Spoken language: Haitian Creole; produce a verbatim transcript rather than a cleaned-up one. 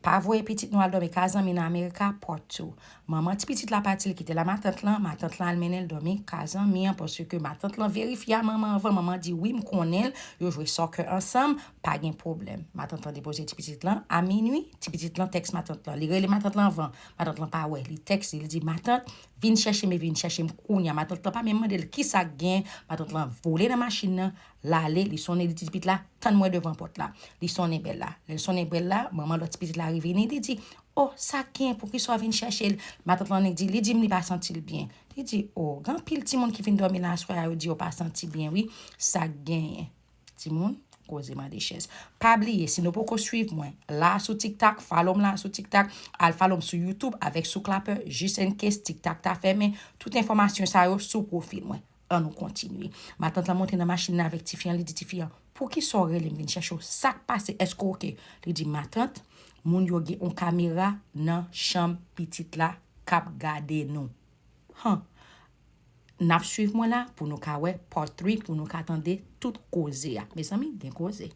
Pa voye pitit nou al dòmi ka zanmi nan Amerika, part two. Manman ti pitit la pati, li kite l a matant lan, matant lan al mennen l dòmi ka zanmi an, paske matant lan verifye a manman anvan, manman di, wi, m konnen l, yo jwe soccer ansanm, pa gen pwoblèm. Matant lan depoze ti pitit lan a minui, ti pitit lan tèks matant lan. Li rele matant lan anvan, matant lan pa wè. Li tèks li, li di, matant, vin chèche m, vin chèche m kounye a. Matant lan pa menm mande l kisa k gen, matant lan vole nan machin nan, l ale, li sonnen, li di ti pitit la, tann mwen devan pòt la. Li sonnen bèl la. Lè l sonnen bèl la, manman lòt ti pitit la revini, li di, o, sa k gen, poukisa w vin chèche l? Matant lan annik di, li di m li pa santi l byen. Li di, o, gen anpil timoun ki vin dòmi la aswè a, yo di yo pa santi byen, wi, sa k genyen? Timoun, koze mande chèz. Pa bliye, si nou poko swiv mwen la sou TikTok, follow m la sou TikTok, al follow m sou YouTube avèk sou Clapper, jis in case TikTok ta fèmen, tout enfòmasyon sa yo sou pwofil mwen. Ann nou kontinye. Matant lan monte nan machin nan avèk tifi an, li di tifi an, poukisa w rele m vin chèche w? Sa k pase? Èske w oke? Li di, matant, moun yo gen yon kamera nan chanm pitit la k ap gade nou. Han. N ap swiv mwen la pou nou ka wè part three, pou nou ka tande tout koze a. Mezanmi, gen koze.